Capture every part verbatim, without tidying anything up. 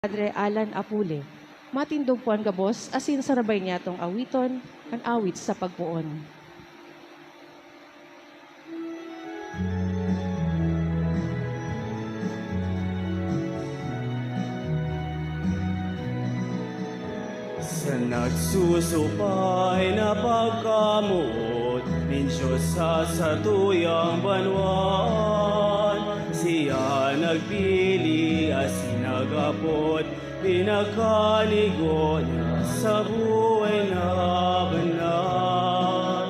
Padre Alan Apule. Matindog po an gabos asin sarabay niyatong awiton, an awit sa pagpoon. Sa nagsusupay na pagkamoot nin Dios sa satuyang banwaan, siya nagpili asin nagapot, pinagkanigo niya sa buhay na banal.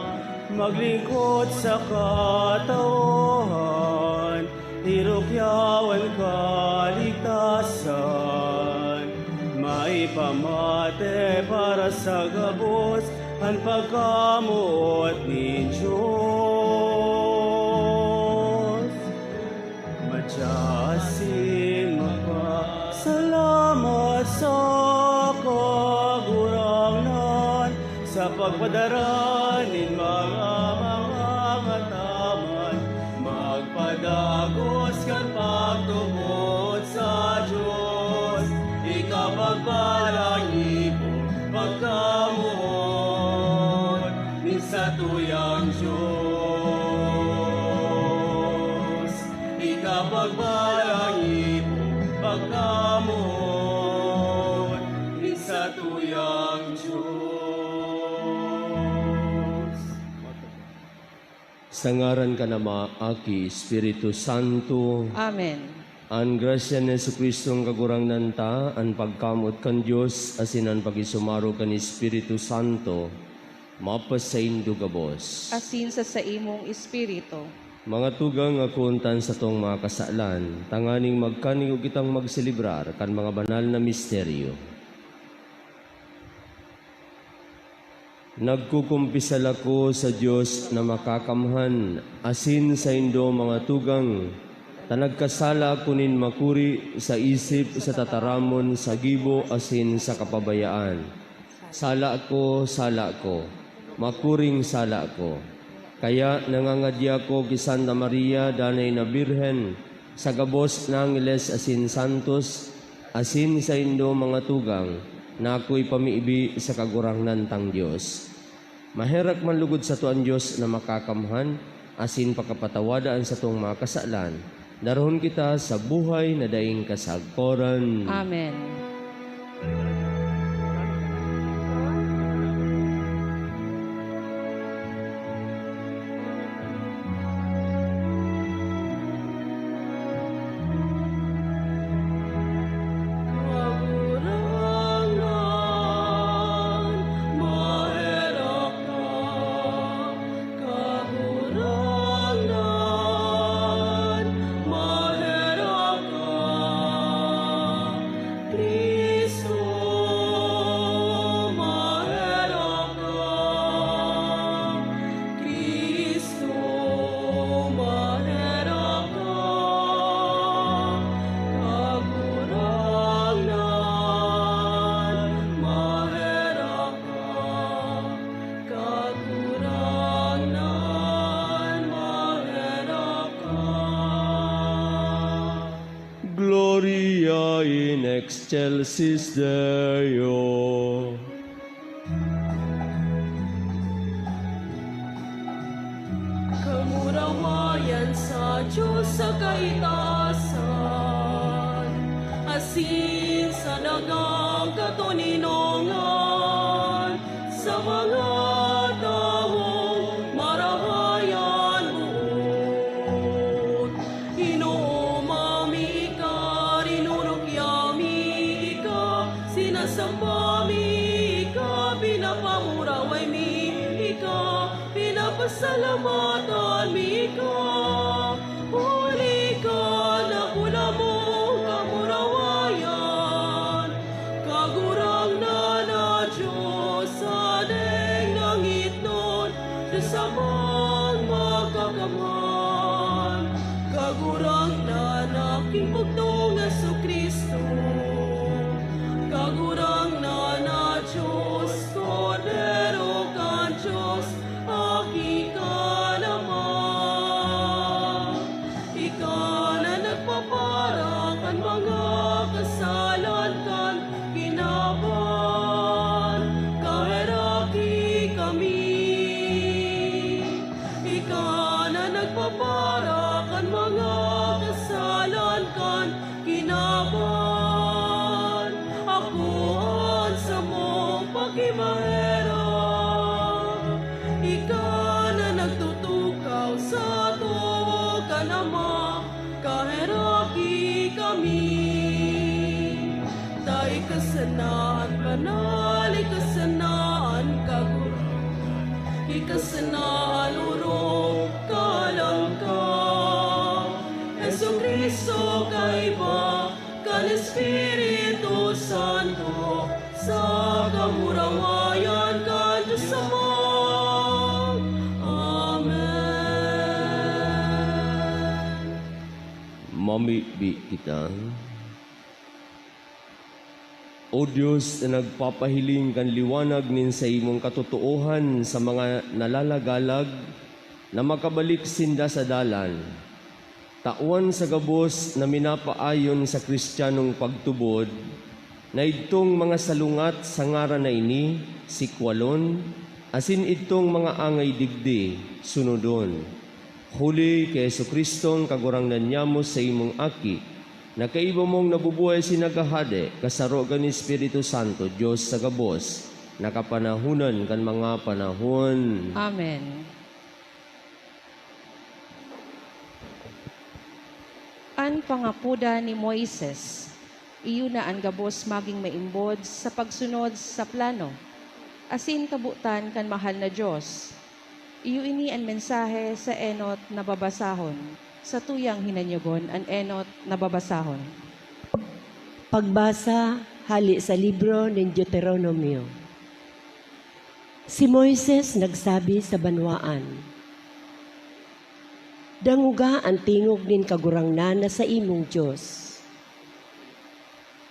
Maglingkod sa katauhan, irukyaw an kaligtasan, maipamate para sa gabos an pagkamoot nin Dios. Madya asin magpasalamat sa Kagurangnan sa pagpadara nin mga, mga mataman, magpadagos kan pagtubod sa Dios, ikapagbalang ibong pagkamoot nin satuyang Dios. Ikapagbalang ibong pagkamoot nin satuyang Dios. Sa ngaran kan Ama, Aki, Espiritu Santo. Amen. An grasya ni Jesu-Cristo an Kagurangnan ta, an pagkamoot kan Dios, asin an pag-isumaro kan Espiritu Santo, mapasaindo gabos. Asin sa saimong espiritu. Mga tugang, akoon ta an satong mga kasalan, tanganing magkanigo kitang magselebrar kan mga banal na misteryo. Nagkukumpisal ako sa Dios na makakamhan, asin saindo, mga tugang, ta nagkasala ako nin makuri sa isip, sa tataramon, sa gibo, asin sa kapabayaan. Sala ko, sala ko, makuring sala ko. Kaya nangangadya ako ki Santa Maria, danay na Birhen, sa gabos na angheles asin santos, asin saindo, mga tugang, na ako ipamibi sa Kagurangnan tang Dios. Maherak man lugod sato an Dios na makakamhan, asin pakapatawada an satong mga kasalan, darahon kita sa buhay na daing kasagkoran. Amen. Kagurangnan, maherak ka. Cristo, maherak ka. Cristo, maherak ka. Kagurangnan, maherak ka. Kagurangnan, maherak ka. Gloria in excelsis Deo. Kamurawayan sa Dios sa kaitaasan, asin sa dagang katoninongan sa mga tawong marahay an boot. Inoomaw mi ika, rinurukyaw mi ika, sinasamba mi ika, pinapamuraway mi ika, pinapasalamatan mi ika. Huli kan dakula mong kamurawayan, Kagurangnan na Dios, sa daing nangitnon, Dios Amang makakamhan. Kagurangnan na Aki, bugtong Jesu-Cristo. Kagurangnan na Dios, Kordero kan Dios, Aki kan Ama. Ika sana an banal, ika sana an kagurangnan, ika sana an orog, kalang ka. Jesu-Cristo, kaiba kan Espiritu Santo, sa kamurawayan kan Dios Ama. Amen. Mamibi kita. O Dios na nagpapahiling kan liwanag nin saimong katotoohan sa mga nalalagalag na makabalik sinda sa dalan, tawan sa gabos na minapaayon sa Kristiyanong pagtubod na idtong mga salungat sa ngaran na ini sikwalon, asin idtong mga angay digdi sunodon. Huli ki Jesu-Cristong Kagurangnan nyamo sa imong Aki, na kaiba mong nabubuhay asin naghahade, kasaro kan Espiritu Santo, Dios sa gabos, na kapanahonan kan mga panahon. Amen. An pangapodan ni Moises, iyo na an gabos magin maimbod sa pagsunod sa plano asin kabotan kan mahal na Dios. Iyo ini an mensahe sa enot na babasahon. Satuyang hinanyogon an enot na babasahon. Pagbasa hale sa libro nin Deuteronomio. Si Moises nagsabi sa banwaan, "Dangoga an tingog nin Kagurangnan na saimong Dios.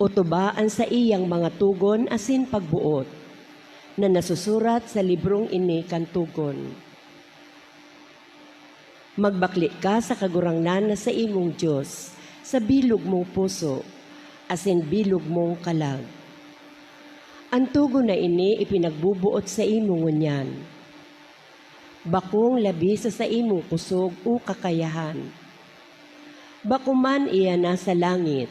Otoba an saiyang mga togon asin pagboot na nasusurat sa librong ini kan togon. Magbakle ka sa Kagurangnan na saimong Dios sa bilog mong puso asin bilog mong kalag." An togon na ini ipinagboboot saimo ngunyan, bakong labi sa saimong kusog o kakayahan. Bako man iyan nasa langit,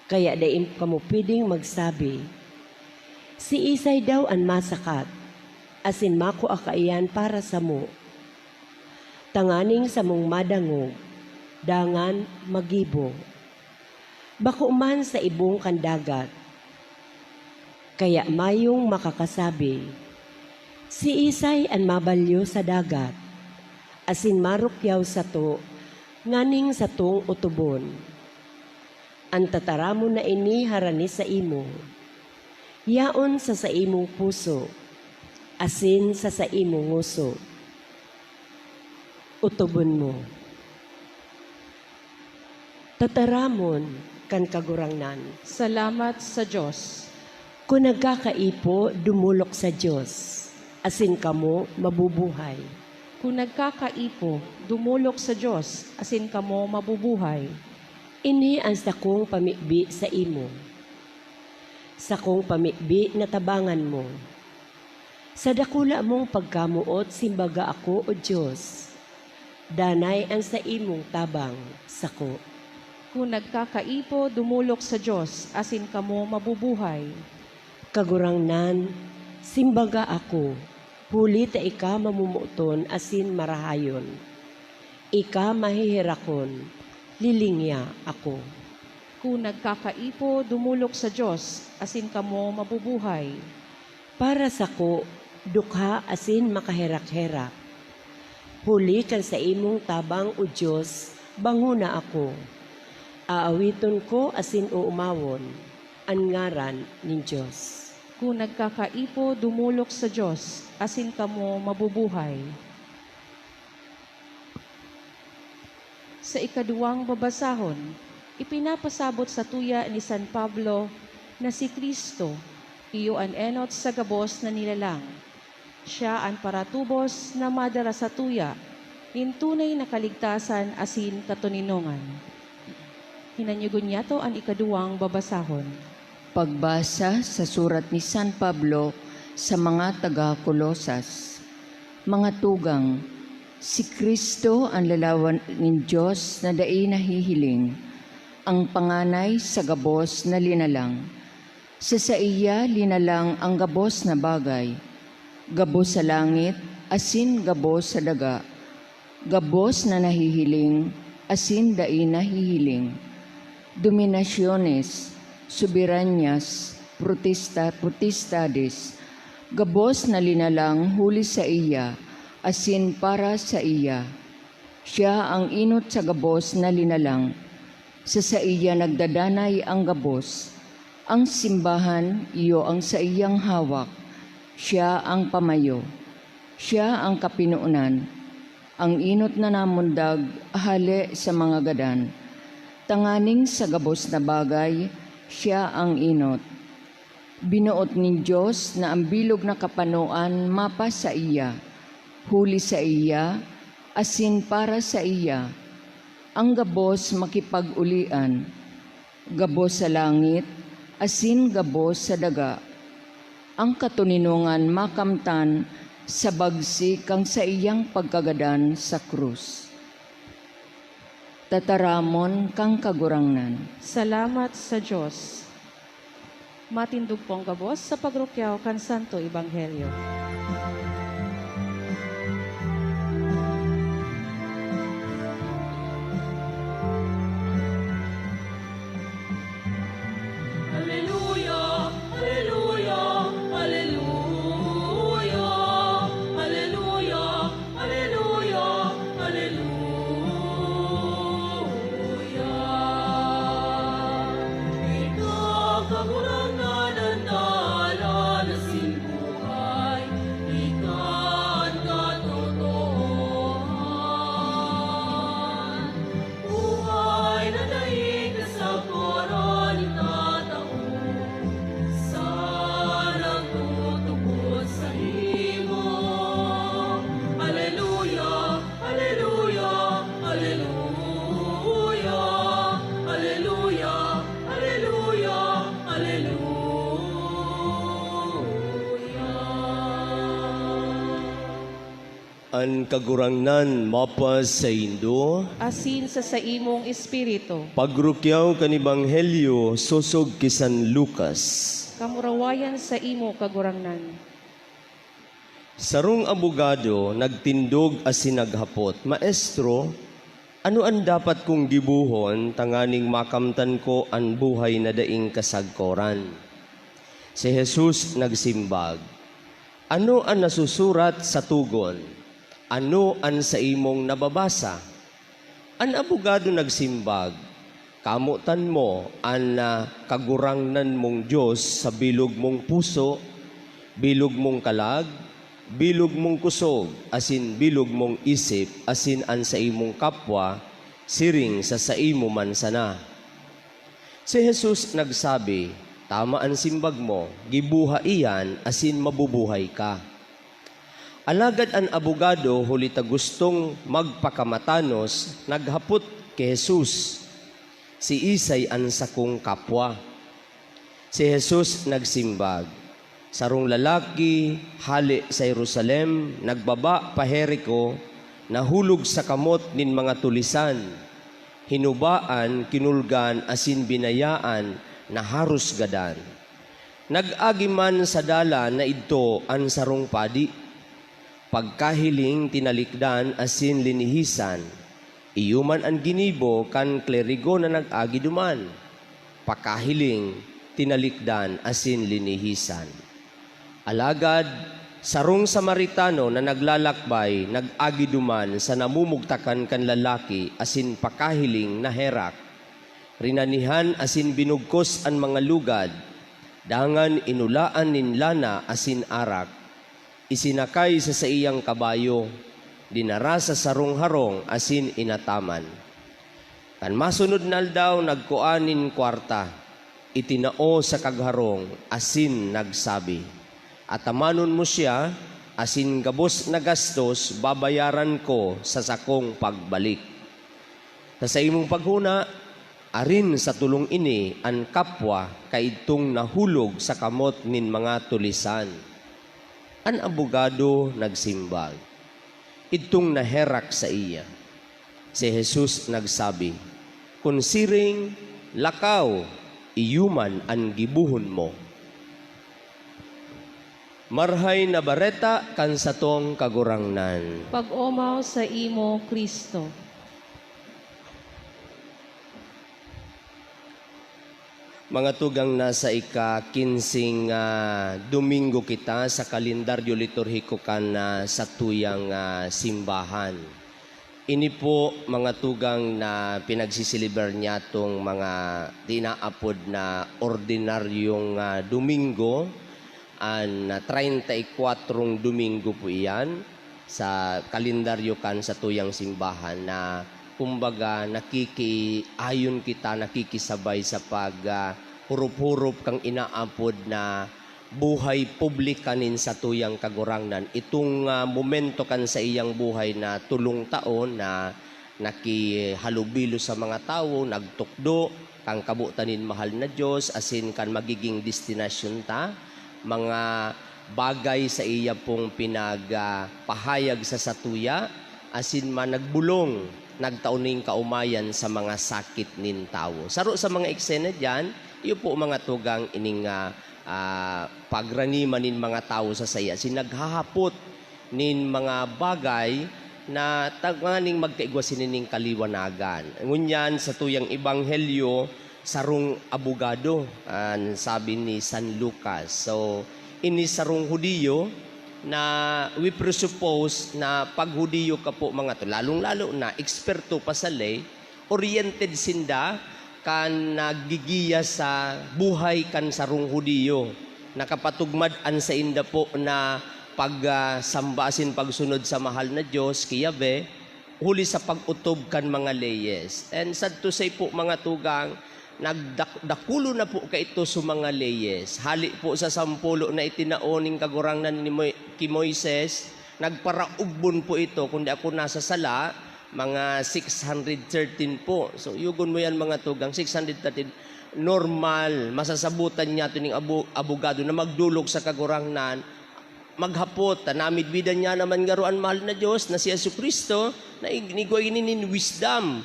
kaya dai kamo pwedeng magsabi, "Siisay daw an masakat, asin makua kaiyan para samo?" Tanganing samong madangog, dangan magibo. Bako man sa ibong kan dagat. Kaya mayong makakasabi, "Siisay an mabalyo sa dagat, asin marukyaw sato nganing satong otobon?" An tataramon na ini harani saimo, yaon sa saimong puso asin sa saimong ngoso. Otobon mo. Tataramon kan Kagurangnan. Salamat sa Dios. Kun nagkakaipo, dumolok sa Dios, asin kamo mabubuhay. Kun nagkakaipo, dumolok sa Dios, asin kamo mabubuhay. Ini an sakong pamibi saimo, sakong pamibi na tabangan mo. Sa dakula mong pagkamoot, simbaga ako, O Dios, danay an saimong tabang sako. Kun nagkakaipo, dumolok sa Dios, asin kamo mabubuhay. Kagurangnan, simbaga ako, huli ta ika mamomoton asin marahayon. Ika maheherakon, lilingya ako. Kun nagkakaipo, dumolok sa Dios, asin kamo mabubuhay. Para sako, dukha asin makaherak-herak. Huli kan saimong tabang, O Dios, bangona ako. Aawiton ko asin oomawon an ngaran nin Dios. Kun nagkakaipo, dumolok sa Dios, asin kamo mabubuhay. Sa ikaduwang babasahon, ipinapasabot satuya ni San Pablo na si Cristo iyo an enot sa gabos na nilalang. Siya an paratubos na madara satuya nin tunay na kaligtasan asin katoninongan. Hinanyogon nyato an ikaduwang babasahon. Pagbasa sa surat ni San Pablo sa mga taga Colosas. Mga tugang, si Cristo an lalawan nin Dios na dai nahihiling, an panganay sa gabos na linalang. Sa saiya linalang an gabos na bagay, gabos sa langit asin gabos sa daga, gabos na nahihiling asin dai nahihiling, dominasyones, Soberanias, Protista, Potestades, gabos na linalang huli saiya, asin para saiya. Siya ang enot sa gabos na linalang. Sa saiya nagdadanay ang gabos. Ang simbahan, iyo ang saiyang hawak. Siya ang pamayo. Siya ang kapinonan. Ang enot na namundag hale sa mga gadan, tanganing sa gabos na bagay, siya ang enot. Binoot nin Dios na ang bilog na kapanoan mapa saiya, huli saiya, asin para saiya. Ang gabos makipag-olian, gabos sa langit, asin gabos sa daga. Ang katoninongan makamtan sa bagsi kan saiyang pagkagadan sa krus. Tataramon kan Kagurangnan. Salamat sa Dios. Matindog pong gabos sa pagrukyaw kan Santo Ebanghelyo. Aleluya, aleluya, aleluya, aleluya, aleluya, aleluya. Ika, Kagurangnan, an dalan asin buhay, ika an katotoohan. Buhay na dai kasagkoran itatao, sa nagtutubod saimo. Aleluya, aleluya, aleluya, aleluya, aleluya, aleluya. An Kagurangnan mapasaindo. Asin sa saimong espiritu. Pagrukyaw kan Ebanghelyo sosog ki San Lucas. Kamurawayan saimo, Kagurangnan. Sarong abogado nagtindog asin naghapot, "Maestro, ano an dapat kong gibohon tanganing makamtan ko an buhay na daing kasagkoran?" Si Jesus nagsimbag, "Ano an nasusurat sa togon? Ano an saimong nababasa?" An abogado nagsimbag, "Kamotan mo an, ah, Kagurangnan mong Dios sa bilog mong puso, bilog mong kalag, bilog mong kusog, asin bilog mong isip, asin an saimong kapwa siring sa saimo man sana." Si Jesus nagsabi, "Tama an simbag mo, giboha iyan asin mabubuhay ka." Alagad an abogado, huli ta gustong magpakamatanos, naghapot ki Jesus, "Siisay an sakong kapwa?" Si Jesus nagsimbag, "Sarong lalaki hale sa Jerusalem nagbaba pa Jerico, nahulog sa kamot nin mga tulisan. Hinubaan, kinulgan, asin binayaan na harusgadan. Nag-agi man sa dalan na idto an sarong padi. Pagkahiling, tinalikdan asin linihisan. Iyo man an ginibo kan klerigo na nag-agi duman. Pakahiling, tinalikdan asin linihisan. Alagad sarong Samaritano na naglalakbay nag-agi duman sa namumugtakan kan lalaki asin pakahiling naherak. Rinanihan asin binugkos an mga lugad, dangan inulaan nin lana asin arak. Isinakay sa saiyang kabayo, dinara sa sarong harong asin inataman. Kan masunod na aldaw, nagkua nin kwarta, itinao sa kagharong asin nagsabi, 'Atamanon mo siya, asin gabos na gastos babayaran ko sa sakong pagbalik.' Sa saimong paghona, arin sa tolong ini an kapwa kaidtong nahulog sa kamot nin mga tulisan?" An abogado nagsimbag, "Idtong naherak saiya." Si Jesus nagsabi, "Kun siring, lakaw, iyo man an gibohon mo." Marahay na Bareta kan satong Kagurangnan. Pag-omaw saimo, Cristo. Mga tugang, nasa ika-kinseng, ah, Domingo kita sa kalendaryo liturhiko kan, ah, satuyang, ah, simbahan. Ini po, mga tugang, na pinagsiselebar niyatong mga tinaapod na ordinaryong, ah, Domingo, an, ah, treinta y cuatro Domingo po iyan sa kalendaryo kan satuyang simbahan na, kumbaga, nakikiayon kita, nakikisabay sa pag, ah, hurop-hurop kan inaapod na buhay publika nin satuyang Kagurangnan. Itong, ah, momento kan saiyang buhay na tolong taon na nakihalubilo sa mga tawo, nagtukdo kan kabotan nin mahal na Dios asin kan magiging destinasyon ta, mga bagay sa iya pong pinag, ah, pahayag sa satuya, asin man nagbolong, nagtao nin kaomayan sa mga sakit nin tawo. Saro sa mga eksena diyan, iyo po, mga tugang, ining, ah, ah, pagraniman nin mga tawo sa saiya, asin naghahapot nin mga bagay na tanganing magkaigwa sini nin kaliwanagan. Ngunyan, satuyang ebanghelyo, sarong abogado, an sabi ni San Lucas. So, ini sarong Hudiyo na we presuppose na pag Hudiyo ka po, mga to, lalong-lalo na eksperto pa sa ley, oriented sinda kan naggigiya sa buhay kan sarong Hudiyo. Nakapatugmad an sainda po na pag, ah, samba asin pagsunod sa mahal na Dios, ki Yahweh, huli sa pag-otob kan mga leyes. And sad to say po, mga tugang, nagdak-, dakulo na po kaito sa mga leyes. Hali po sa sampulo na itinao nin Kagurangnan ni Moy-, ki Moises, nagparaugbon po ito, kundi ako nasa sala, mga six hundred thirteen po. So, yugon mo yan, mga tugang, six hundred thirteen. Normal, masasabutan niya ito ning abo-, abogado na magdolok sa Kagurangnan, maghapot, ta namidbidan niya naman garo an mahal na Dios na si Jesu-Cristo, na ig-, igwa ini nin wisdom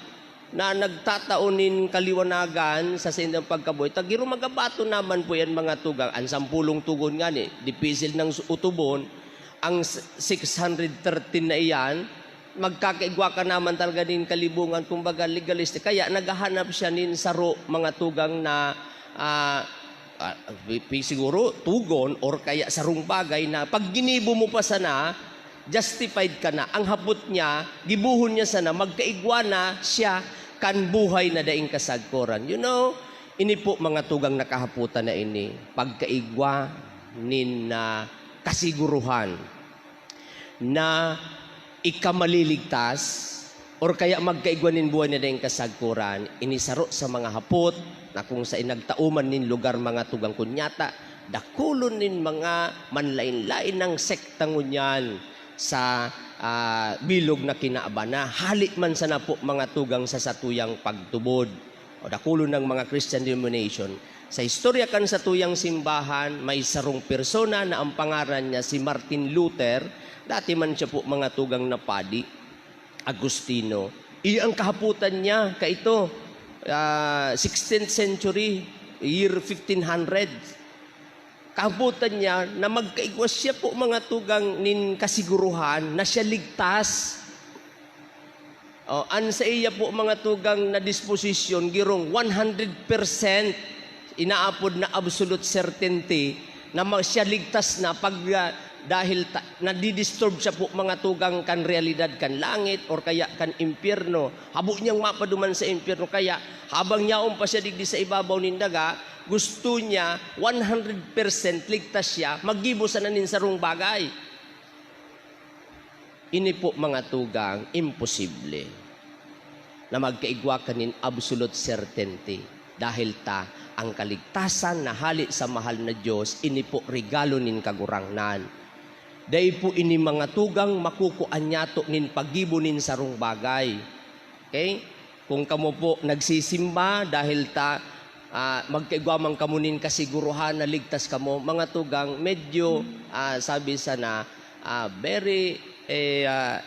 na nagtatao nin kaliwanagan sa saindang pagkabuhay. Ta garo magabaton naman po yan, mga tugang. An sampulong togon ngani, dipisil nang su-, otobon, ang s-, six hundred thirteen na iyan, magkakaigwa ka naman talaga nin kalibongan, kumbaga, legalistic. Kaya naghahanap siya nin saro, mga tugang, na, ah, ah, pi-, pi-, siguro, togon or kaya sarong bagay na pag ginibo mo pa sana, justified ka na. Ang hapot niya, gibohon niya sana, magkaigwa na siya kan buhay na daing kasagkoran. You know, ini po, mga tugang, na kahapotan na ini, pagkaigwa nin, ah, kasiguruhan na ika maliligtas or kaya magkaigwa nin buhay na daing kasagkoran, ini saro sa mga hapot na kung saen nagtao man nin lugar, mga tugang, kunyata, dakulon nin mga manlaen-laen nang sekta ngunyan sa, ah, bilog na kinaban na hali man sana po, mga tugang, sa satuyang pagtubod o dakulon nang mga Christian denomination. Sa istorya kan satuyang simbahan, may sarong persona na ang pangaran niya si Martin Luther. Dati man siya po, mga tugang, na padi, Agustino. Iya ang kahapotan niya, kaito, ah, sixteenth century, year fifteen hundred. Kahapotan niya na magkaigwa siya po, mga tugang, nin kasiguruhan na siya ligtas. Oh, an saiya po, mga tugang, na disposisyon, girong one hundred percent inaapod na absolute certainty na ma-, siya ligtas na pag, ah, dahil ta-, nadidisturb siya po, mga tugang, kan realidad kan langit or kaya kan impyerno. Habo niyang mapaduman sa impyerno. Kaya habang yaon pa siya digdi sa ibabaw nin daga, gusto niya one hundred percent ligtas siya, maggibo sana nin sarong bagay. Ini po, mga tugang, imposible na magkaigwa ka nin absolute certainty, dahil ta, ang kaligtasan na hale sa mahal na Dios, ini po regalo nin Kagurangnan. Dai po ini, mga tugang, makukua niyato nin paggibo nin sarong bagay. Okay? Kung kamo po nagsisimba dahil ta, ah, magkaigwa man kamo nin kasiguruhan na ligtas kamo, mga tugang, medyo, ah, sabi sana, ah, very, eh, ah,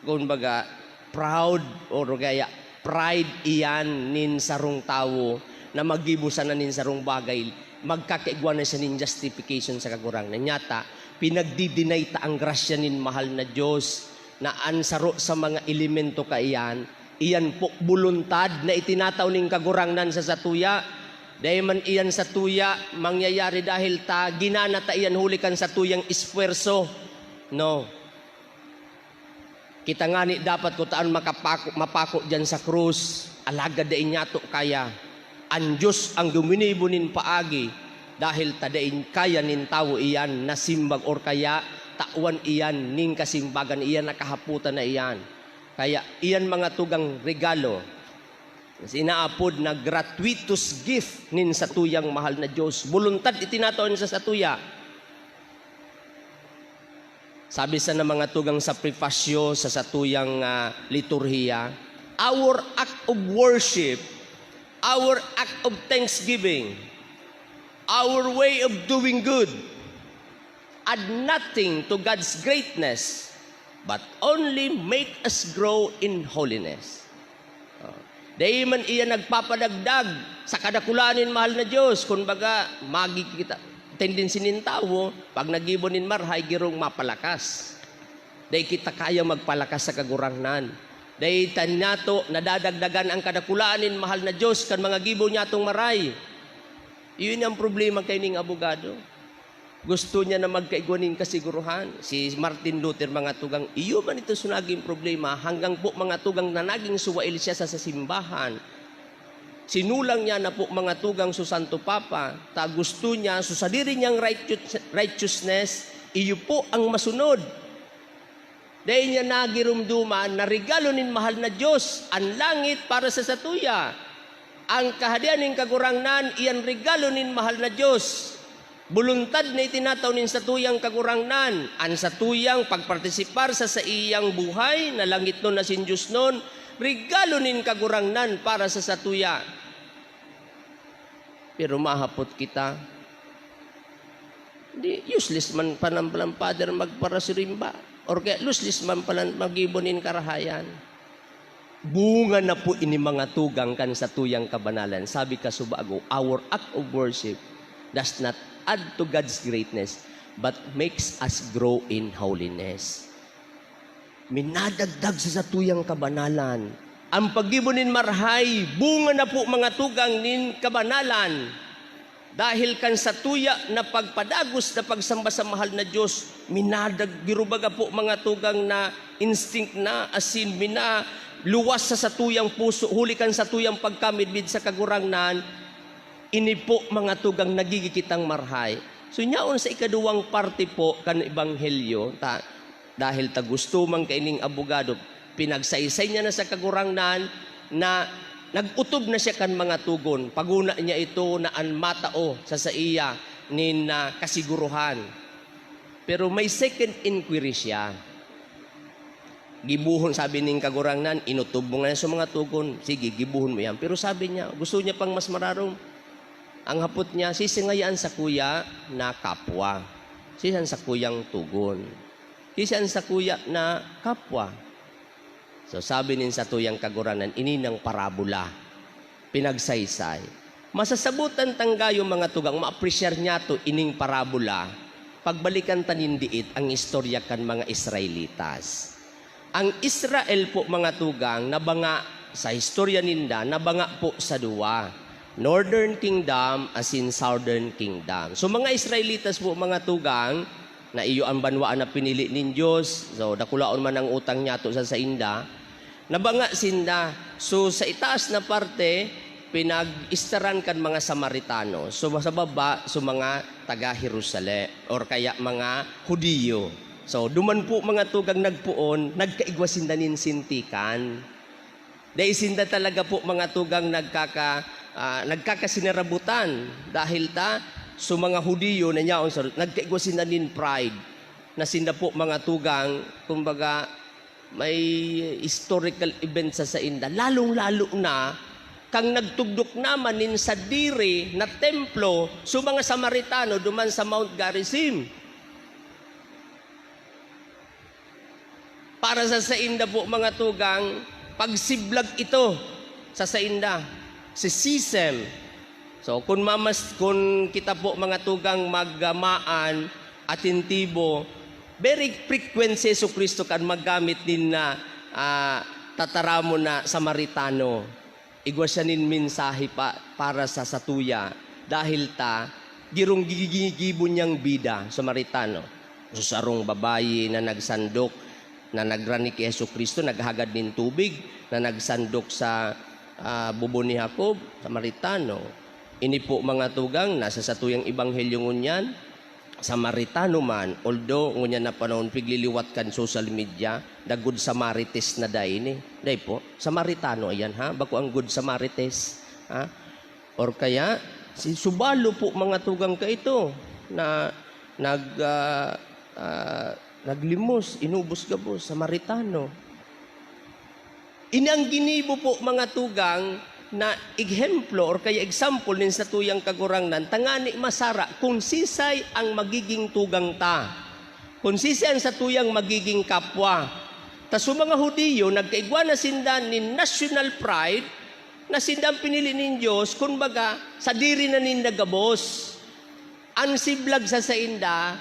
kumbaga, proud or kaya pride iyan nin sarong tawo na maggibo sana nin sarong bagay, magkakaigwa na siya nin justification sa Kagurangnan. Nyata, pinagdi-deny ta ang grasya nin mahal na Dios. Na an saro sa mga elemento kaiyan, iyan po boluntad na itinatao nin Kagurangnan sa satuya. Dai man iyan satuya mangyayari dahil ta ginana ta iyan huli kan satuyang esfuerso. No. Kita ngani dapat kutaan makapako-, mapako diyan sa krus, alagad dai niyato kaya. An Dios an guminibo nin paagi, dahil ta dai kaya nin tawo iyan na simbag or kaya tawan iyan nin kasimbagan, iyan na kahapotan na iyan. Kaya iyan mga tugang regalo, inaapod na gratuitous gift nin satuyang mahal na Dios. Boluntad itinatao niya sa satuya. Sabi sana mga tugang sa prefasyo sa satuyang, ah, liturhiya, "Our act of worship, our act of thanksgiving, our way of doing good, add nothing to God's greatness, but only make us grow in holiness." Oh. Dai man iyan nagpapadagdag sa kadakulaan nin mahal na Dios. Kun baga, magi kita, tendency nin tawo, pag naggibo nin marahay, girong mapalakas. Dai kita kaya magpalakas sa Kagurangnan. Dai ta nato nadadagdagan an kadakulaan nin mahal na Dios kan mga gibo niyatong marahay. Iyo ini an problema kaining abogado. Gusto niya na magkaigwa nin kasiguruhan. Si Martin Luther, mga tugang, iyo man ito so naging problema, hanggang po, mga tugang, na naging suwail siya sa, sa simbahan. Sinulang niya na po, mga tugang, so Santo Papa, ta gusto niya, so sadiri niyang righteous-, righteousness, iyo po ang masunod. Dai niya nagiromdoman na regalo nin mahal na Dios an langit para sa satuya. Ang Kahadean nin Kagurangnan, iyan regalo nin mahal na Dios. Boluntad na itinatao nin satuyang Kagurangnan. An satuyang pagpartisipar sa saiyang buhay na langitnon asin diosnon, regalo nin Kagurangnan para sa satuya. Pero mahapot kita, di, useless man palan palan, Father, magparasirimba. Or kaya useless man palan maggibo nin karahayan. Bunga na po ini mga tugang kan satuyang kabanalan. Sabi ka subago, "Our act of worship does not add to God's greatness, but makes us grow in holiness." Minadagdag sa satuyang kabanalan. Ang paggibo nin marahay, bunga na po, mga tugang, nin kabanalan. Dahil kan satuya na pagpadagos na pagsamba sa mahal na Dios, minadag-, girubaga po, mga tugang, na instinct na, asin minaluwas sa satuyang puso, huli kan satuyang pagkamidbid sa Kagurangnan, ini po, mga tugang, nagigikitang marahay. So, nyaon sa ikaduwang parte po kan ebanghelyo, ta-, dahil ta gusto man kaining abogado, pinagsaysay niya na sa Kagurangnan na nag-otob na siya kan mga togon. Paguna niya ito na an matao sa saiya nin, ah, kasiguruhan. Pero may second inquiry siya. Gibohon, sabi nin Kagurangnan, "Inotob mo ngayan sa mga togon. Sige, gibohon mo yan." Pero sabi niya, gusto niya pang mas mararom. Ang hapot niya, "Siisay ngaya an sakuya na kapwa? Siisay an sakuyang togon? Siisay an sakuya na kapwa?" So, sabi nin satuyang Kagurangnan, ini nang parabola, pinagsaysay. Masasabotan tang gayo, mga tugang, maapresyar niyato ining parabola, pagbalikan ta nin diit ang istorya kan mga Israelitas. Ang Israel po, mga tugang, nabanga sa istorya ninda, nabanga po sa duwa, Northern Kingdom asin Southern Kingdom. So, mga Israelitas po, mga tugang, na iyo an banwaan na pinili nin Dios, so, dakulaon man ang utang niyato sa sainda, nabanga sinda. So, sa itaas na parte, pinag-istaran kan mga Samaritano. So, sa baba, so, mga taga Jerusalem, or kaya mga Hudiyo. So, duman po, mga tugang, nagpoon, nagkaigwa sinda nin sintikan. Dai sinda talaga po, mga tugang, nagkaka-, ah, nagkakasinarabutan, dahil ta, so, mga Hudiyo na nyaon sa, nagkaigwa sinda nin pride, na sinda po, mga tugang, kumbaga, may historical event sa sainda, lalong-lalo na kan nagtugdok naman nin sadiri na templo so mga Samaritano duman sa Mount Gerizim. Para sa sainda po, mga tugang, pagsiblag ito sa sainda, si Sisem. So, kun mamas-, kun kita po, mga tugang, magmaan, atentibo, very frequent si Jesu-Cristo kan maggamit nin na, ah, tataramon na Samaritano. Igwa siya nin mensahe pa, para sa satuya, dahil ta girong gigi-, gigibo niyang bida, Samaritano. Sa sarong babayi na nagsandok, na nagrani ki Jesu-Cristo, naghagad nin tubig, na nagsandok sa, ah, bubo ni Jacob, Samaritano. Ini po, mga tugang, nasa satuyang ebanghelyo ngunyan, Samaritano man, although ngunyan na panahon pigliliwat kan social media, the Good Samaritans na daini. Dai po, Samaritano ayan ha, bako ang Good Samaritans, ha? Or kaya, si Subalo po, mga tugang, kaito, na nag, ah, ah, naglimos, inubos gabos, Samaritano. Ini ang ginibo po, mga tugang, na ehemplo or kaya example nin satuyang Kagurangnan, tangani masara kun sisay ang magiging tugang ta, kun sisay ang satuyang magiging kapwa. Ta sa mga Hudiyo, nagkaigwa na sinda nin national pride, na sinda ang pinili nin Dios, kumbaga, sadiri na ninda gabos. An siblag sa sainda,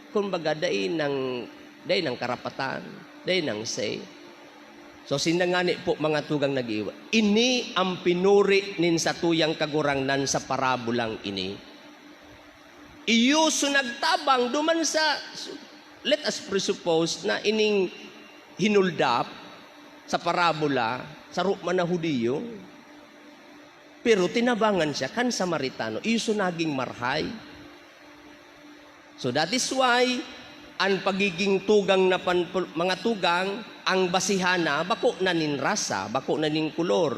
kumbaga, dai nang, dai nang karapatan, dai nang say. So, sinda ngani po, mga tugang, nag-iwa. Ini ang pinuri nin satuyang Kagurangnan sa parabolang ini. Iyo so nagtabang duman sa, let us presuppose na ining hinuldap sa parabola, saro man na Hudiyo. Pero tinabangan siya kan Samaritano, iyo so naging marhay. So that is why, an pagiging tugang na pan-, mga tugang, ang basihan na, bako na nin rasa, bako na nin kolor,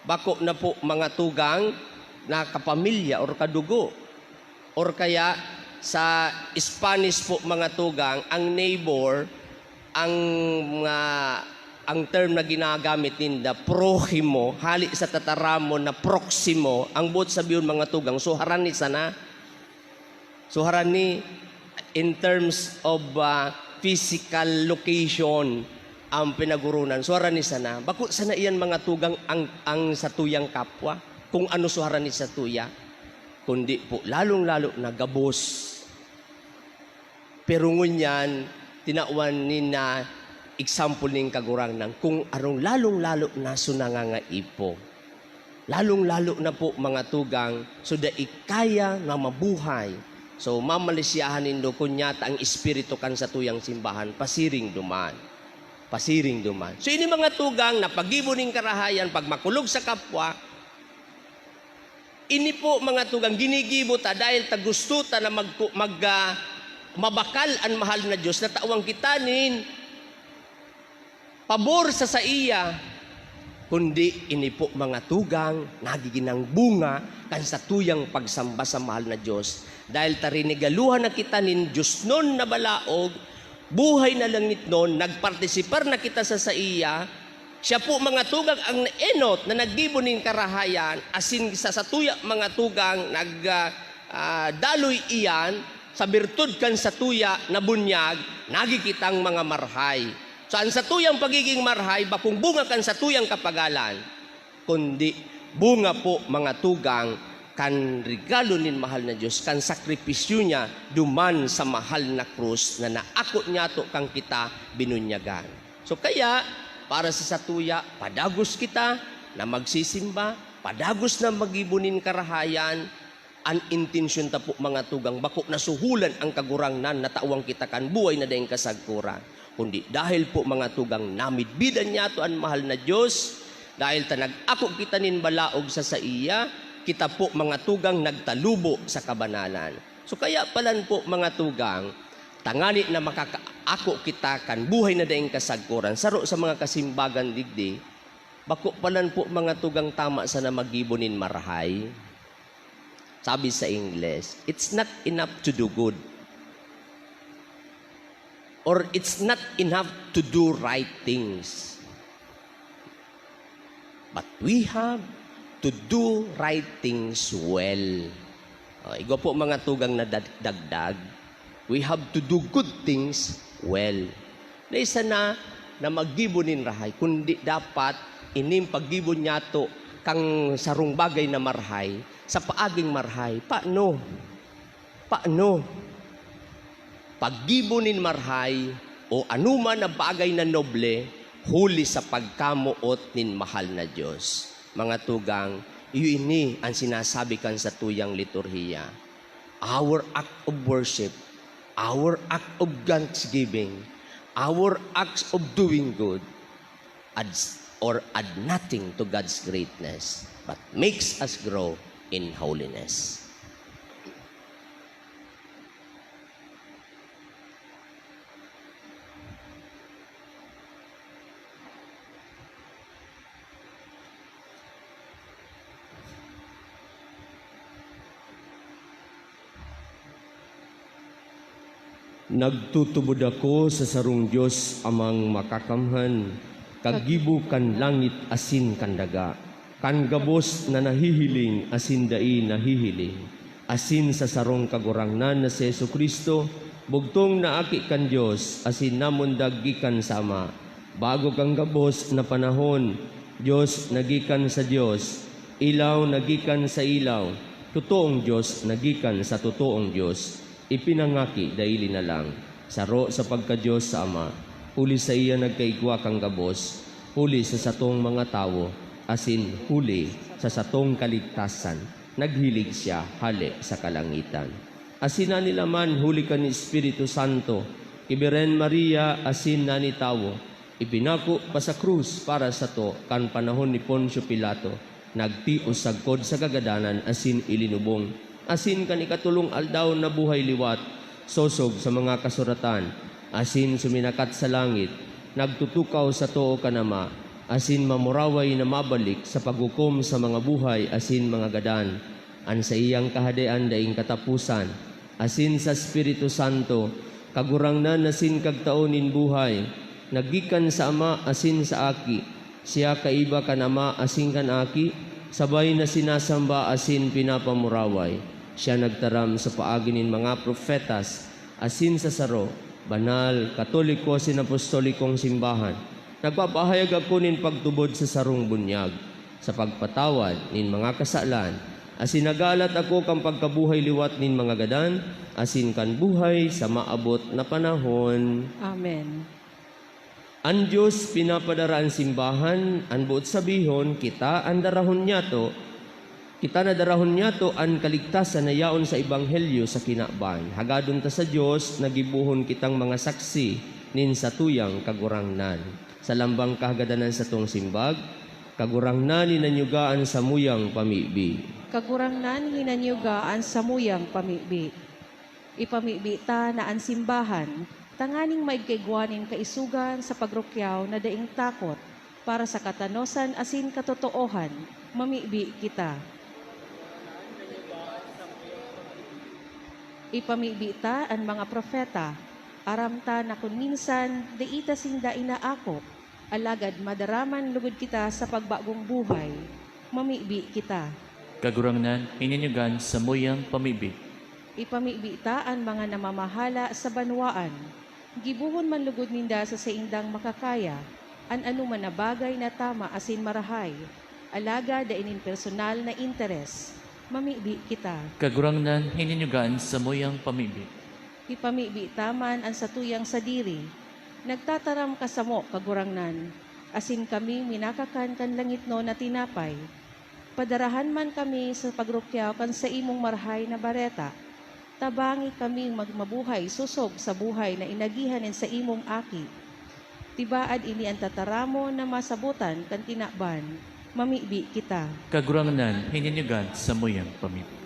bako na po, mga tugang, na kapamilya or kadugo. Or kaya, sa Spanish po, mga tugang, ang neighbor, ang mga, ang term na ginagamit ninda, prójimo, hali sa tataramon na proximo, ang boot sabihon, mga tugang, suharan ni sana. Suharan ni in terms of, ah, physical location ang pinagoronan. Suharan ni sana. Bako sana iyan, mga tugang, ang, ang satuyang kapwa, kung ano suharan ni satuya, kundi po, lalong-lalo na gabos. Pero ngunyan, tinawan ninda example nin Kagurangnan kung arong lalong-lalo na so nangangaipo. Lalong-lalo na po, mga tugang, so dai kaya na mabuhay. So, mamalisyahan nindo kun nyata ang espiritu kan satuyang simbahan, pasiring duman. Pasiring duman. So, ini, mga tugang, na paggibo nin karahayan, pagmakulog sa kapwa, ini po, mga tugang, ginigibo ta dahil ta gusto ta na magku-, mag, ah, mabakal an mahal na Diyos, na tawan kita nin pabor sa saiya, kundi ini po, mga tugang, nagigin ang bunga kan satuyang pagsamba sa mahal na Diyos. Dahil ta rinigaluhan na kita nin diosnon na balaog, buhay na langitnon, nagpartisipar na kita sa saiya, siya po, mga tugang, ang naenot na naggibo nin karahayan, asin sa satuya, mga tugang, nag, ah, ah, daloy iyan, sa birtud kan satuya na bunyag, nagi kitang mga marhay. So, an satuyang pagiging marhay, bakong bunga kan satuyang kapagalan, kundi bunga po, mga tugang, kan regalo nin mahal na Diyos, kan sakripisyo niya duman sa mahal na krus na naako niyato kan kita binunyagan. So, kaya, para sa satuya, padagos kita na magsisimba, padagos na maggibo nin karahayan, an intensyon ta po, mga tugang, bako na suhulan an Kagurangnan na tawan kita kan buhay na daing kasagkoran, kundi dahil po, mga tugang, namidbidan niyato an mahal na Diyos, dahil ta nag-ako kita nin balaog sa saiya, kita po, mga tugang, nagtalubo sa kabanalan. So, kaya palan po, mga tugang, tangani na makakaako kita kan buhay na daing kasagkoran, saro sa mga kasimbagan digdi, bako palan po, mga tugang, tama sana maggibo nin marhay. Sabi sa Ingles, "It's not enough to do good, or it's not enough to do right things, but we have to do right things well." Oh, igwa po, mga tugang, na dag-, dagdag, "We have to do good things well." Dai sana na maggibo nin rahay, kundi dapat ining paggibo niyato kan sarong bagay na marhay, sa paaging marhay. Paano? Paano? Paggibo nin marhay o anoman na bagay na noble, huli sa pagkamoot nin mahal na Dios. Mga tugang, iyo ini an sinasabi kan satuyang liturhiya. Our act of worship, our act of thanksgiving, our acts of doing good adds or add nothing to God's greatness, but makes us grow in holiness. Nagtutubod ako sa sarong Dios, Amang Makakamhan, kagibo kan langit asin kan daga, kan gabos na nahihiling asin dai nahihiling, asin sa sarong Kagurangnan na si Jesu-Cristo, bugtong na Aki kan Dios asin namundag gikan sa Ama. Bago kan gabos na panahon, Dios na gikan sa Dios, ilaw na gikan sa ilaw, totoong Dios na gikan sa totoong Dios, ipinangaki dai linalang, saro sa pagka-Dios sa Ama, huli saiya nagkaigwa kan gabos, huli sa satong mga tawo, asin huli sa satong kaligtasan, naghilig siya hale sa kalangitan. Asin nanilaman huli kan Espiritu Santo, ki Birhen Maria asin nanitawo, ipinako pa sa krus para sato kan panahon ni Poncio Pilato, nagtios sagkod sa kagadanan asin ilinubong, asin kan ikatolong aldaw nabuhay liwat, sosog sa mga kasuratan, asin suminakat sa langit, nagtutukaw sa too kan Ama, asin mamuraway na mabalik sa paghukom sa mga buhay asin mga gadan. An saiyang Kahadean daing kataposan, asin sa Espiritu Santo, Kagurangnan asin Kagtao nin buhay, na gikan sa Ama asin sa Aki. Siya kaiba kan Ama asin kan Aki, sabay na sinasamba asin pinapamuraway. Siya nagtaram sa paagi nin mga profetas, asin sa saro, banal, katoliko asin apostolikong simbahan. Nagpapahayag ako nin pagtubod sa sarong bunyag, sa pagpatawad nin mga kasalan, asin nagaalat ako kan pagkabuhay liwat nin mga gadan, asin kan buhay sa maabot na panahon. Amen. An Dios pinapadara an simbahan, an boot sabihon, kita an darahon niyato, kita na darahon niyato an kaligtasan na yaon sa ebanghelyo sa kinaban. Hagadon ta sa Dios na gibohon kitang mga saksi nin satuyang Kagurangnan. Sa lambang kahagadan an satong simbag, Kagurangnan, hinanyuga an samuyang pamibi. Kagurangnan, hinanyuga an samuyang pamibi. Ipamibi ta na an simbahan, tanganing maigkaigwa nin kaisogan sa pagrukyaw na daing takot, para sa katanosan asin katotoohan, mamibi kita. Ipamibi ta an mga propeta. Aram ta na kun minsan, dai ta sinda inaakop, alagad madaraman logod kita sa pagbagong buhay. Mamibi kita. Kagurangnan, hinanyuga an samuyang pamibi. Ipamibi ta an mga namamahala sa banwaan. Gibohon man logod ninda sa saindang makakaya an anoman na bagay na tama asin marahay, alagad dai nin personal na interes. Mamibi kita. Kagurangnan, hinanyuga an samuyang pamibi. Ipamibi ta man an satuyang sadiri. Nagtataram ka samo, Kagurangnan, asin kami minakakan kan langitnon na tinapay. Padarahan man kami sa pagrukyaw kan saimong Marahay na Bareta. Tabangi kaming magmabuhay sosog sa buhay na inagihan nin saimong Aki. Tibaad ini an tataramon na masabotan kan kinaban. Mamibi kita. Kagurangnan, hinanyuga an samuyang pamibi.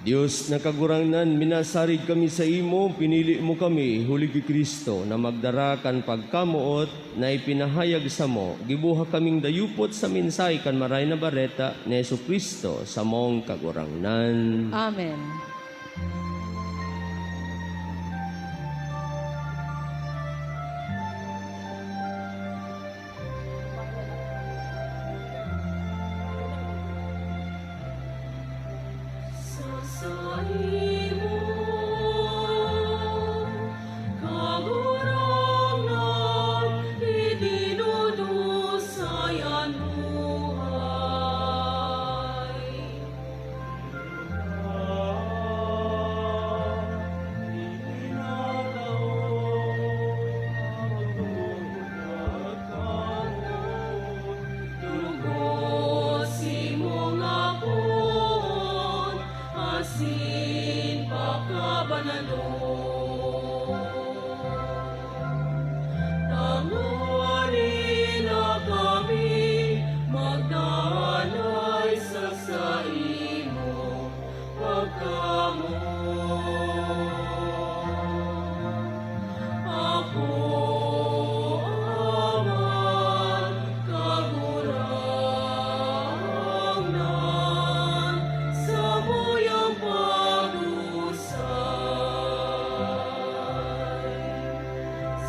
Dios na Kagurangnan, minasarig kami saimo, pinili mo kami, huli ki Cristo, na magdara kan pagkamoot na ipinahayag samo. Giboha kaming dayupot sa mensahe kan Marahay na Bareta ni Jesu-Cristo, samong Kagurangnan. Amen. Tanganing na kami magdanay sa saimo pagkamoot. Apo, Ama, Kagurangnan, samuyang pag-usay,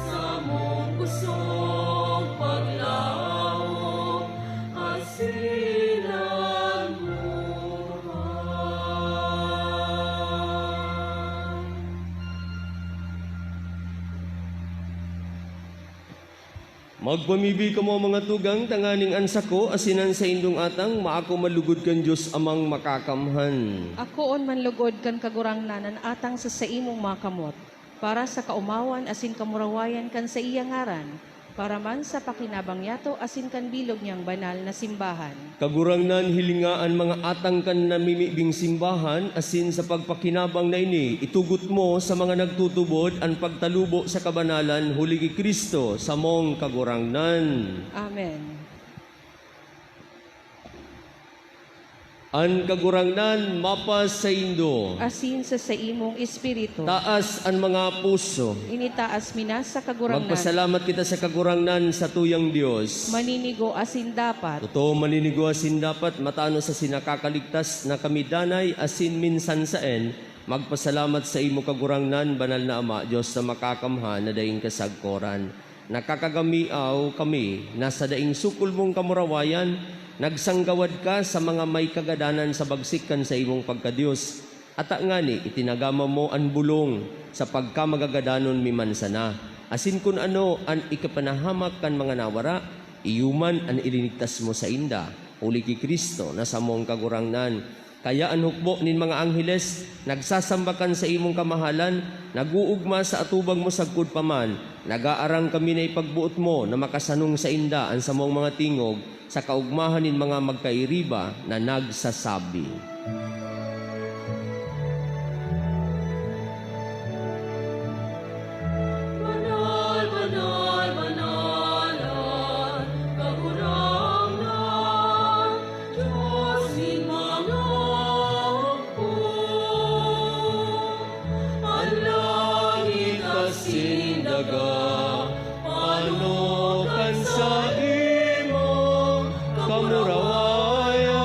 samong kusog paglaom, asin an buhay. Magpamibi kamo, mga tugang, tanganing an sako asin an saindong atang maako manlugod kan Dios Amang Makakamhan. Akoon manlugod kan Kagurangnan an atang sa saimong mga kamot, para sa kaomawan asin kamurawayan kan saiyang ngaran, para man sa pakinabang niyato asin kan bilog niyang banal na simbahan. Kagurangnan, hilinga an mga atang kan namimibing simbahan, asin sa pagpakinabang na ini, itugot mo sa mga nagtutubod an pagtalubo sa kabanalan huli ki Cristo, samong Kagurangnan. Amen. An Kagurangnan mapasaindo. Asin sa saimong espiritu. Taas an mga puso. Initaas mi na sa Kagurangnan. Magpasalamat kita sa Kagurangnan, satuyang Dios. Maninigo asin dapat. Totoo, maninigo asin dapat, matanos asin nakakaligtas na kami danay asin minsan saen magpasalamat saimo, Kagurangnan, Banal na Ama, Dios na Makakamhan na daing kasagkoran. Nakakagamiaw kami na sa daing sukol mong kamurawayan, nagsanggawad ka sa mga may kagadanan sa bagsik kan saimong pagka-Dios. Ata ngani, itinagama mo an bolong sa pagkamagagadanon mi man sana, asin kun ano an ikapanahamak kan mga nawara, iyo man an ilinigtas mo sainda, huli ki Cristo na samong Kagurangnan. Kaya an hukbo nin mga angheles nagsasamba kan saimong kamahalan, nag-oogma sa atubang mo sagkod pa man. Nag-aarang kami na ipagboot mo na makasanong sainda an samong mga tingog sa kaogmahan nin mga magkairiba na nagsasabi, "Banal, banal, banal an Kagurangnan, Dios nin mga hukbo. An langit asin daga pano kan saimong kamurawayan.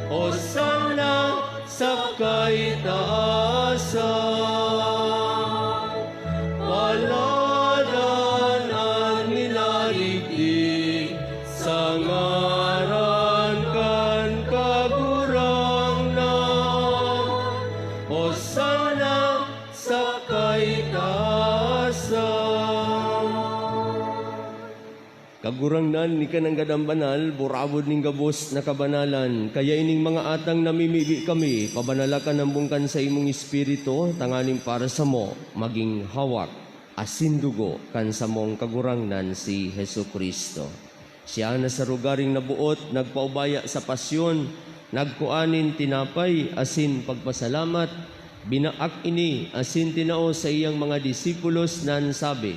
Hosanna sa kaitaasan. Paladan an minadigdi sa ngaran kan Kagurangnan. Hosanna sa kaitaasan." Kagurangnan, ika nanggad an banal, burabod nin gabos na kabanalan. Kaya ining mga atang namimibi kami, pabanala kan hambong kan saimong Espiritu, tanganing para samo magin hawak asin dugo kan samong Kagurangnan si Jesu-Cristo. Siya na sa rogaring naboot nagpaubaya sa pasyon, nagkua nin tinapay asin pagpasalamat, binaak ini asin tinao sa iyang mga disipulos na an sabi,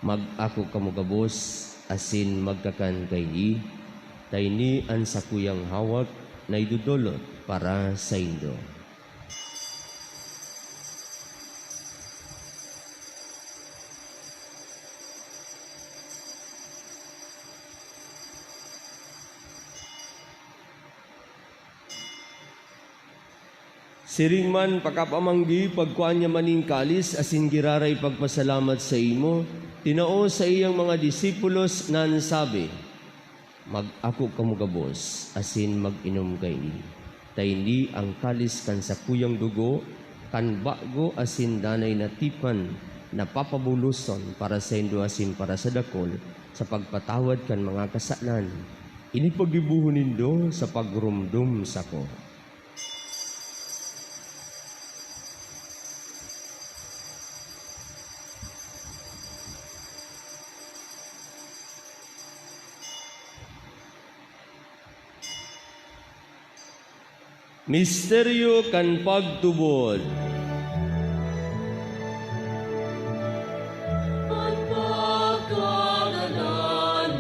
"Mag-ako kamo gabos asin magkakan kaini, ta ini an sakuyang hawak na idodolot para saindo." Siring man, pakapamanggi, pagkua niya man nin kalis asin giraray pagpasalamat saimo, tinao sa iyang mga disipulos na an sabi, "Mag-ako kamo gabos asin mag-inom kaini, ta ini an kalis kan sakuyang dugo kan bago asin danay na tipan na papabuloson para saindo asin para sa dakul sa pagpatawad kan mga kasalan. Ini paggibohon nindo sa pagromdom sako." Misteryo kan pagtubod. An pagkagadan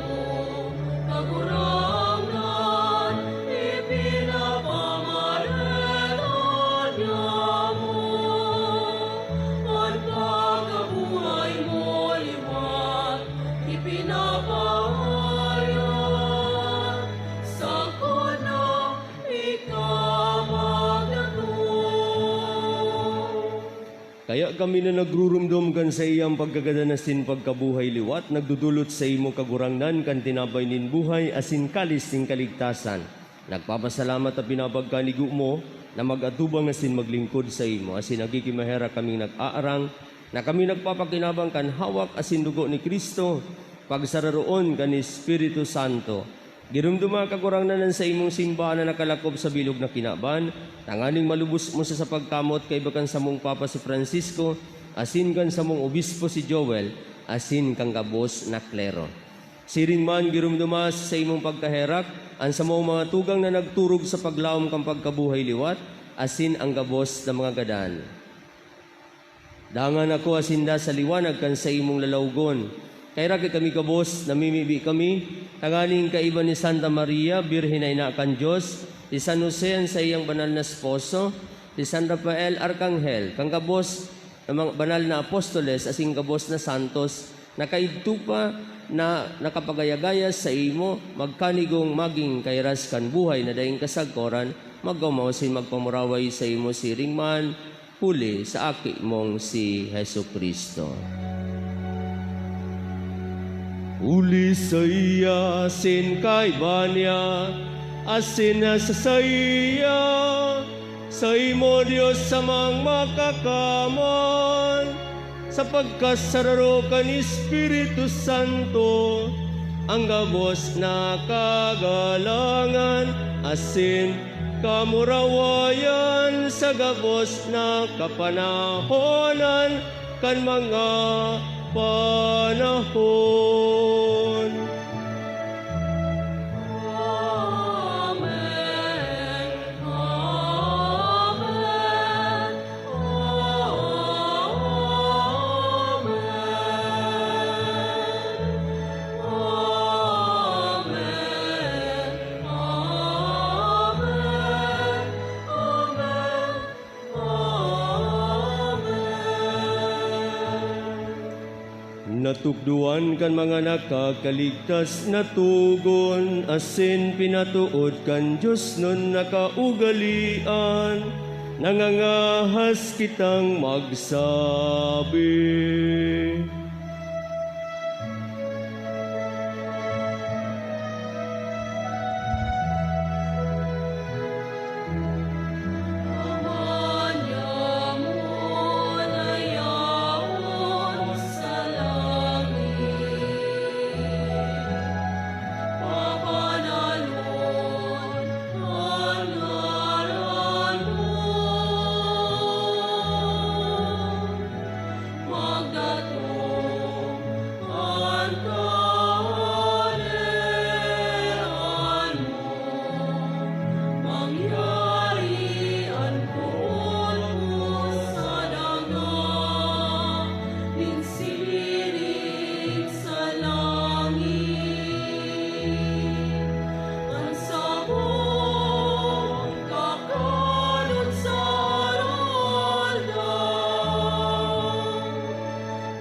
mo, Kagurangnan, ipinapamareta niamo. An pagkabuhay mo liwat, ipinapahayag, sagkod na ika magdatong. Kaya kami na nagrurumdom kan saiyang pagkagadan asin pagkabuhay liwat, nagdodolot saimo, Kagurangnan, kan tinapay nin buhay asin kalis nin kaligtasan. Nagpapasalamat ta pinapagkanigo mo na mag-atubang asin maglingkod saimo, asin nagkikimaherak kaming nag-aarang na kami nagpapakinabang kan hawak asin dugo ni Cristo, pagsararoon kan Espiritu Santo. Giromdoma, Kagurangnan, an saimong simbahan na nakalakop sa bilog na kinaban, tanganing malubos mo sa, sa pagkamot kaiba kan samong Papa si Francisco, asin kan samong Obispo si Joel, asin kan gabos na klero. Siring man, giromdoma sa saimong pagkaherak an samong mga tugang na nagturog sa paglaom kan pagkabuhay liwat, asin an gabos na mga gadan. Dangan akoa sinda sa liwanag kan saimong lalawgon. Kaheraki kami gabos, namimibi kami, tanganing kaiba ni Santa Maria, Birhen na Ina kan Dios, ni San Jose, an saiyang banal na esposo, ni San Rafael, Arkanghel, kan gabos na mga banal na apostoles, asin gabos na santos, na kaidto pa na nakapagayagaya saimo, magkanigong magin kairas kan buhay na daing kasagkoran, magkamaw asin magpamuraway saimo siring man, huli sa Aki mong si Jesu-Cristo. Huli saiya, asin kaiba niya, asin sa saiya, saimo, Dios Amang Makakamay, sa pagkasararo kan Espiritu Santo, an gabos na kagalangan asin kamurawayan sa gabos na kapanahonan kan mga panahon. Amen. Amen. Amen. Amen. Amen. Amen. Natukdoan kan mga nakakaligtas na togon asin pinatood kan Dios nun na kaugalean, nangangahas kitang magsabi. Magdatong an Kaharian mo, mangyari an boot mo sa daga, nin siring sa langit. An samong kakanon sa aroaldaw,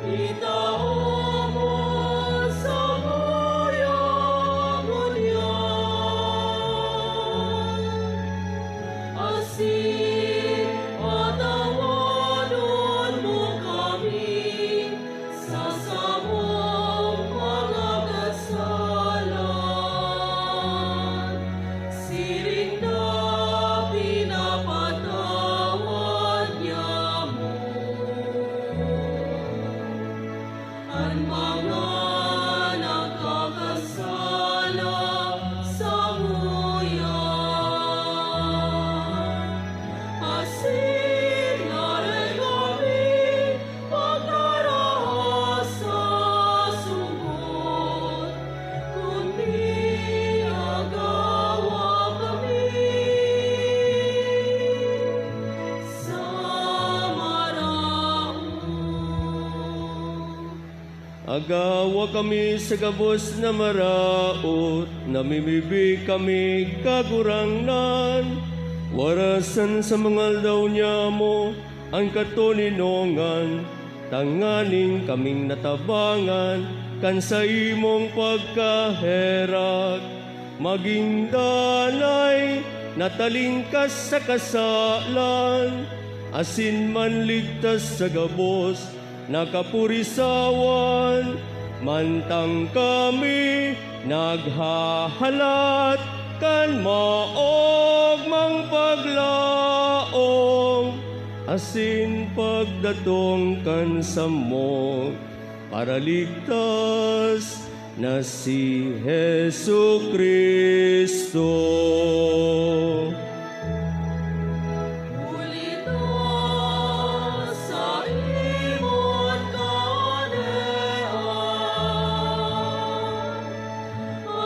itao mo sa buya ngunyan, asin patawadon mo kami sa samong mga kasalan, siring na pinapatawad niamo an mga nagkakasala samuya. Nagawa kami sa gabos na maraot, namimibi kami, Kagurangnan. Warasan sa mga aldaw niamo an katoninongan, tanganing kaming natabangan kan saimong pagkaherak, magin danay, natalingkas sa kasalan, asin manligtas sa gabos na kapurisawan, mantang kami naghahalat kan maogmang paglaom asin pagdatong kan samong Paraligtas na si Jesu-Cristo. Huli ta saimong kahadean,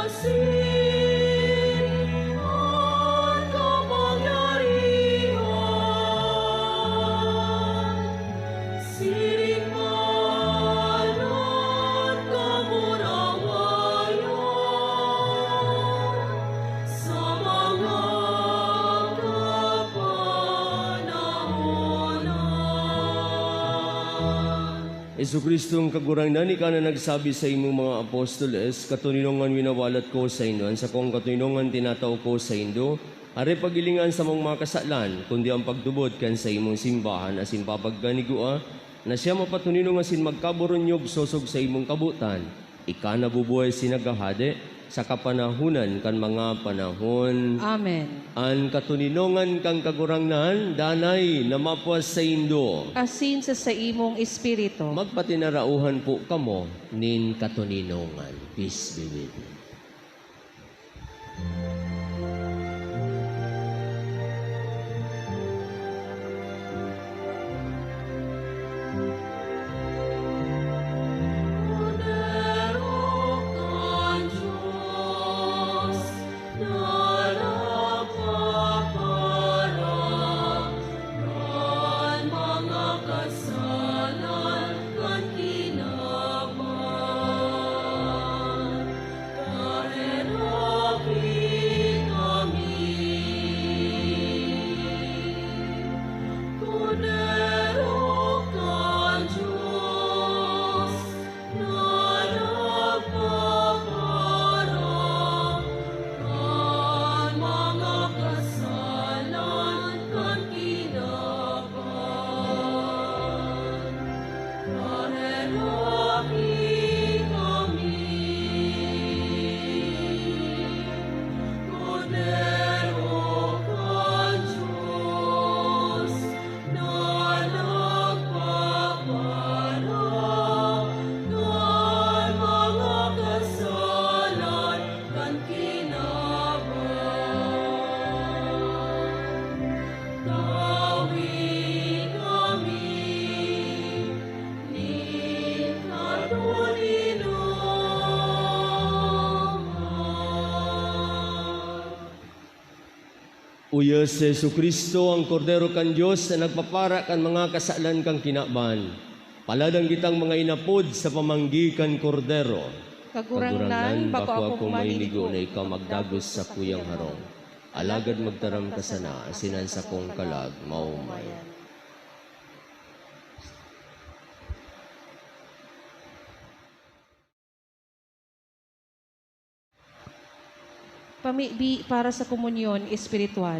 asin an kapangyarihan, siring man an kamurawayan sa mga kapanahonan. Jesu-Cristo, an Kagurangnan, ika na nagsabi sa imong mga apostoles, "Katoninongan winawalat ko saindo, an sakong katoninongan tinatao ko saindo, aray paghilinga an samong mga kasalan, kundi an pagtubod kan saimong simbahan asin papagkanigua, na siya mapatoninong asin magkaboronyog sosog sa imong kabotan. Ika nabubuhay asin naghahade sa kapanahonan kan mga panahon." Amen. An katoninongan kan Kagurangnan danay na mapwas saindo. Asin sa saimong espiritu. Magpatinarauhan po kamo nin katoninongan. Peace be with you. Uya si Jesu-Cristo, an Kordero kan Dios na nagpapara kan mga kasalan kan kinaban. Paladang kitang mga inapod sa pamanggi kan Kordero. Kagurangnan, bako akong mainigo na ikaw magdagos sa kuyang harong. Alagad magtaram ka sana, asin an sakong kalag maomayan. Pamibi para sa komunyon espiritual.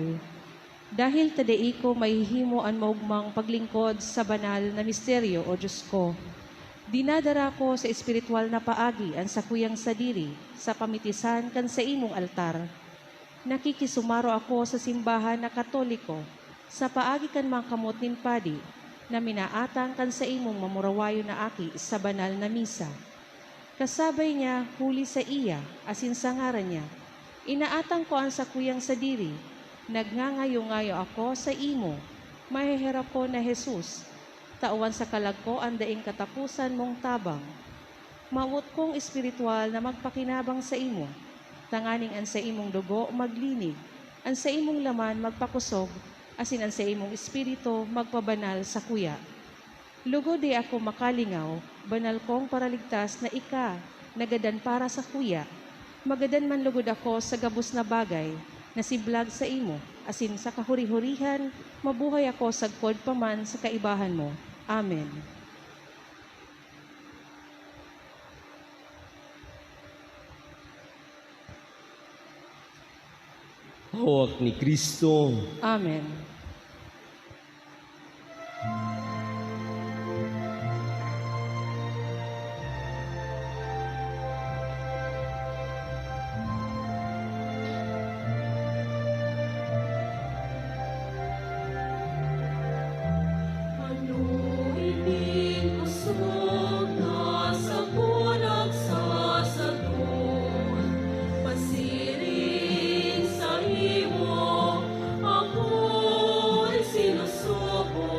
Dahil ta dai ko mahihimo an maogmang paglingkod sa banal na misteryo, O Dios ko, dinadara ko sa espiritual na paagi an sakuyang sadiri sa pamitisan kan saimong altar. Nakikisumaro ako sa simbahan na Katoliko sa paagi kan mga kamot nin padi na minaatang kan saimong mamurawayon na aki sa banal na misa. Kasabay niya, huli saiya, asin sa ngaran niya, inaatang ko an sakuyang sadiri. Nagngangayo-ngayo ako saimo, maheherakon na Jesus, tawan sa kalag ko an daing kataposan mong tabang. Mawot kong espiritual na magpakinabang saimo, tanganing an saimong dugo maglinig, an saimong laman magpakosog, asin an saimong espiritu magpabanal sakuya. Lugod di ako makalingaw, banal kong Paraligtas na ika nagadan para sakuya. Magadan man lugod ako sa gabos na bagay na siblag saimo, asin sa kahuri-hurihan, mabuhay ako sagkod pa man sa kaibahan mo. Amen. Hawak ni Cristo. Amen. Ano ini kosog na sa panagsasadol, pasiring saimo ako'y sinusugo.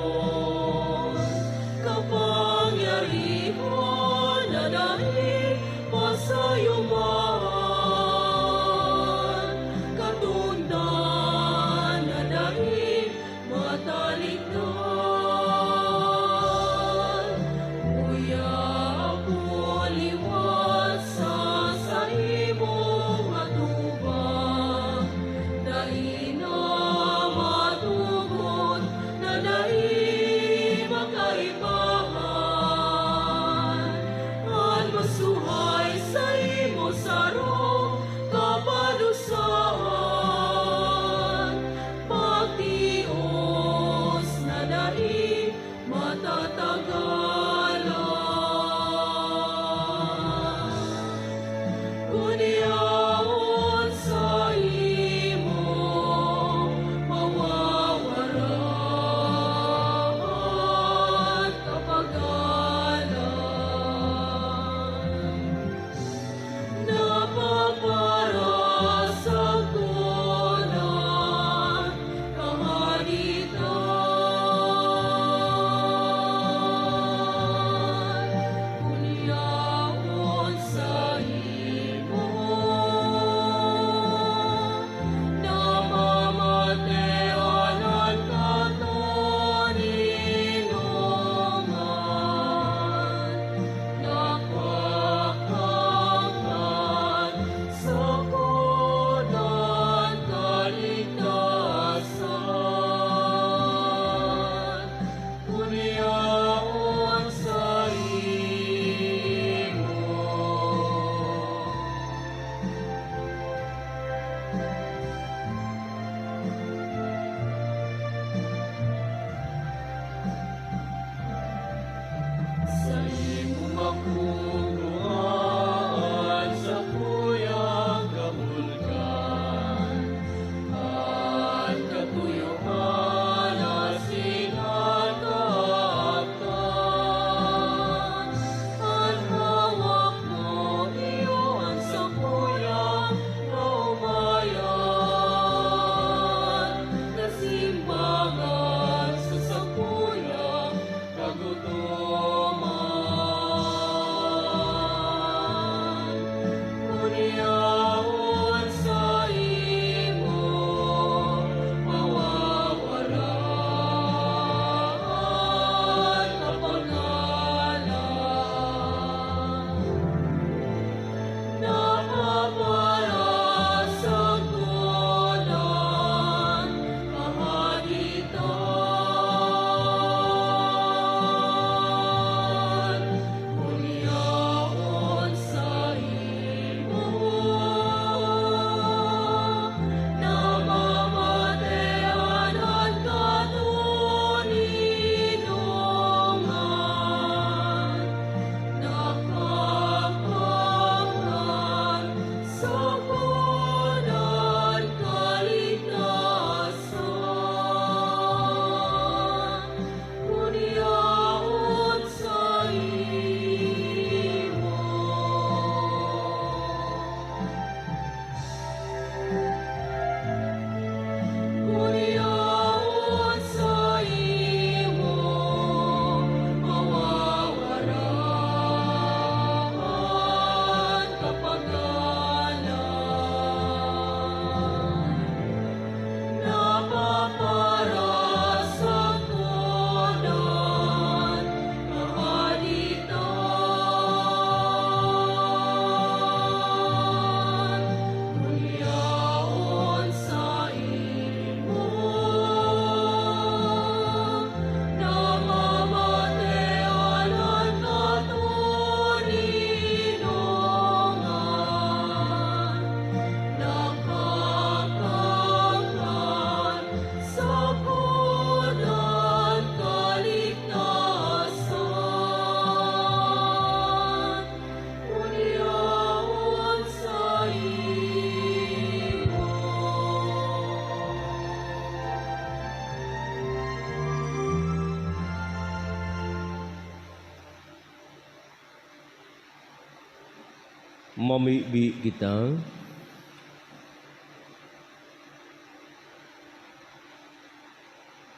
Mamibi kita.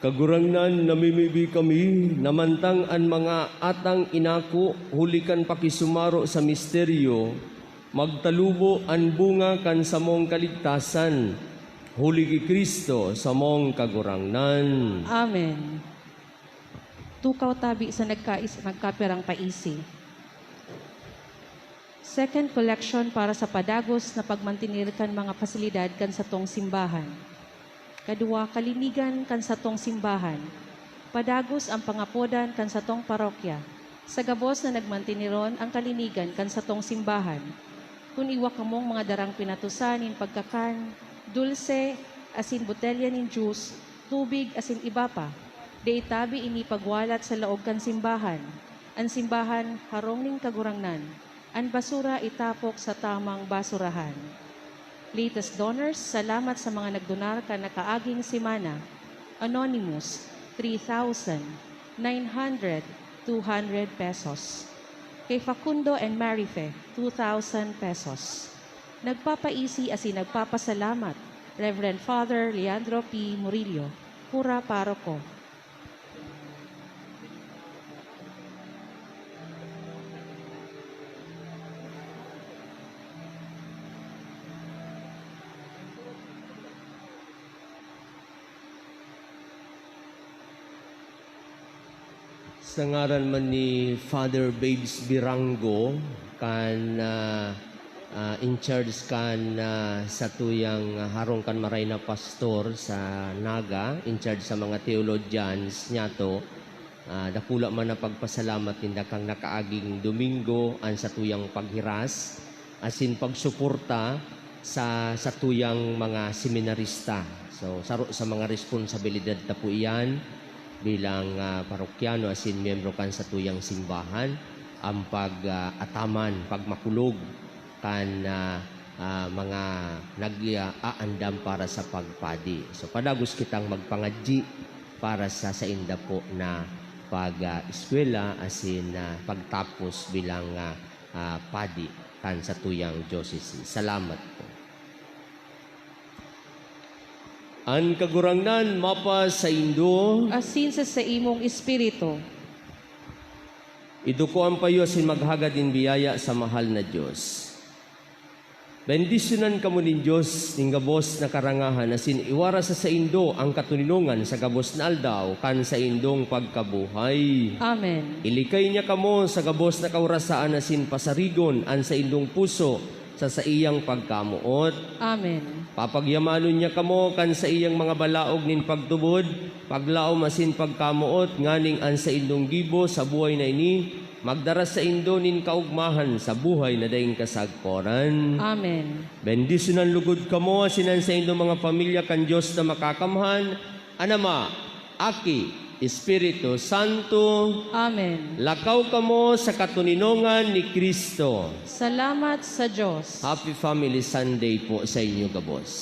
Kagurangnan, namimibi kami na mantang an mga atang inako huli kan pakisumaro sa misteryo, magtalubo an bunga kan samong kaligtasan, huli ki Cristo, samong Kagurangnan. Amen. Tukaw tabi sa nagkais-, nagkapirang paisi. Second collection para sa padagos na pagmantener kan mga pasilidad kan satong simbahan. Kadua, kalinigan kan satong simbahan. Padagos ang pangapodan kan satong parokya, sa gabos na nagmanteneron ang kalinigan kan satong simbahan. Kun iwa kamong mga darang pinatusan nin pagkakan, dulse, asin botelya nin juice, tubig, asin iba pa, dai tabi ini pagwalat sa laog kan simbahan. An simbahan harong nin Kagurangnan. An basura itapok sa tamang basurahan. Latest donors, salamat sa mga nagdonar kan nakaaging semana. Anonymous, three thousand nine hundred, two hundred pesos. Kay Facundo and Marife, two thousand pesos. Nagpapaisi asin nagpapasalamat, Reverend Father Leandro P. Murillo, Kura Paroko. Sa ngaran man ni Father Babes Birango, kan, ah, ah, in charge kan, ah, satuyang harong kan maray na pastor sa Naga, in charge sa mga theologians niyato, ah, dakula man na pagpasalamat ninda kan nakaaging Domingo an satuyang paghiras asin pagsuporta sa satuyang mga seminarista. So, saro sa mga responsabilidad ta po iyan bilang, ah, parokyano asin miyembro kan satuyang simbahan, ang pag, ah, ataman, pagmakulog kan, ah, ah, mga nag, ah, aandam para sa pagpadi. So, padagos kitang magpangadyi para sa sainda po na pag, ah, eskwela asin, ah, pagtapos bilang, ah, ah, padi kan satuyang diocese. Salamat po. An Kagurangnan mapasaindo. Asin sa saimong espiritu. Iduko an payo asin maghagad nin biyaya sa mahal na Dios. Bendisyonan kamo nin Dios nin gabos na karangahan asin iwara sa saindo an katoninongan sa gabos na aldaw kan saindong pagkabuhay. Amen. Ilikay niya kamo sa gabos na kaorasaan asin pasarigon an saindong puso sa saiyang pagkamoot. Amen. Papagyamanon niya kamo kan saiyang mga balaog nin pagtubod, paglaom asin pagkamoot, nganing an saindong gibo sa buhay na ini magdara saindo nin kaogmahan sa buhay na daing kasagkoran. Amen. Bendisyonan lugod kamo asin an saindong mga pamilya kan Dios na Makakamhan, an Ama, Aki, Espiritu Santo. Amen. Lakaw kamo sa katoninongan ni Cristo. Salamat sa Dios. Happy Family Sunday po sa inyo gabos.